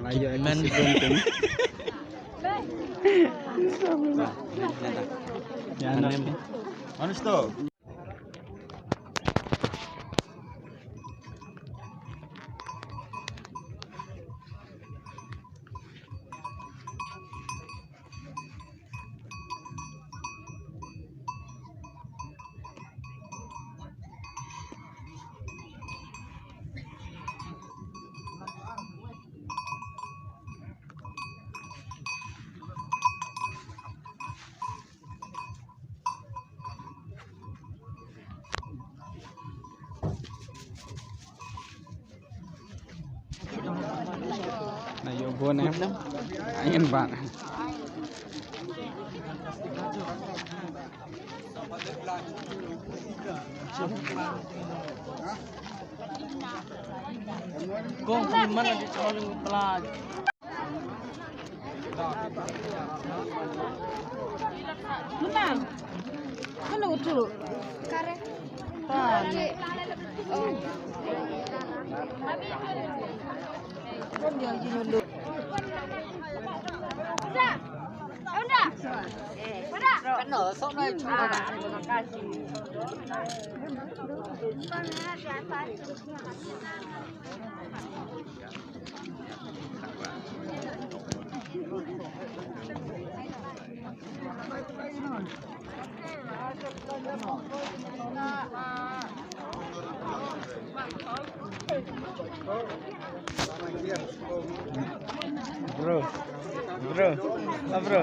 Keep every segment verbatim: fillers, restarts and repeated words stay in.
Ayo, men. Ya, no. Manus to. Na yo go ne. Ayen ba. Kong pun mana di calon pelaj. Mana? Mana utu? Kare. Pan. Oh. Kon dia ji nyundu. Unda. Unda. Kena sok na. Bro, bro, ah, bro.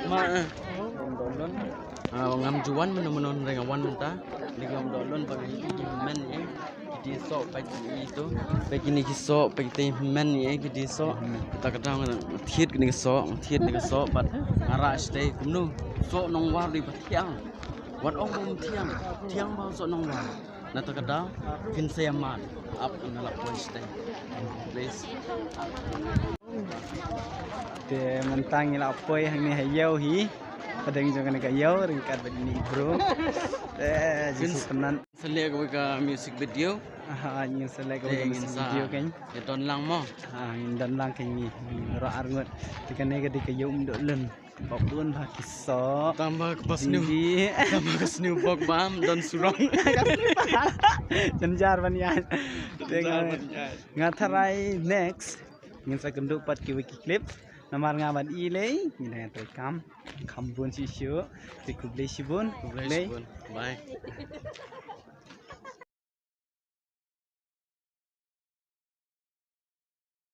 Ma, eh. Ah, ngam ju wan mynno mynno, hynrei nga wan mynta. Dei ngam doh lon ba ngi ki hynmen, eh. Ki dei soh pat ki, ito. Pat kine ki soh, pat ki hynmen, eh, ki dei soh. Kata ka daw nga thied kine ki soh, nga thied kine ki soh, bad nga rah shatei kumno. Soh nongwar dei ba thiang. Wat ong ba um thiang, thiang ba soh nongwar. Na kata ka daw phin sa ïa mad. Ap, nga la poi shatei. Please. Te mynta ngi la poi hangne ha ïew hi. Pdeng jong kane ka ïew ryngkat bad ine i bro. Te jingkyrmen. Sa leh kawei ka music video. Aha, ngin sa leh kawei ka music video kan. Ïa don lang mo. Ha, ngin don lang kan ngi. Ngi rah arngut. Te kane ka dei ka ïew Umdohlun. Ba bun ba ki soh. Tang ba ka sniew. Tang ba ka sniew bok bam don surong. Ka sniew. Jynjar ban ïaid. Jynjar ban ïaid. Nga tharai next ngin sa kynduh pat kiwei ki clip. Namar nga ban i lei ngin ïa treikam. Kham bun shisha. Te khublei shibun. Khublei shibun. Bye.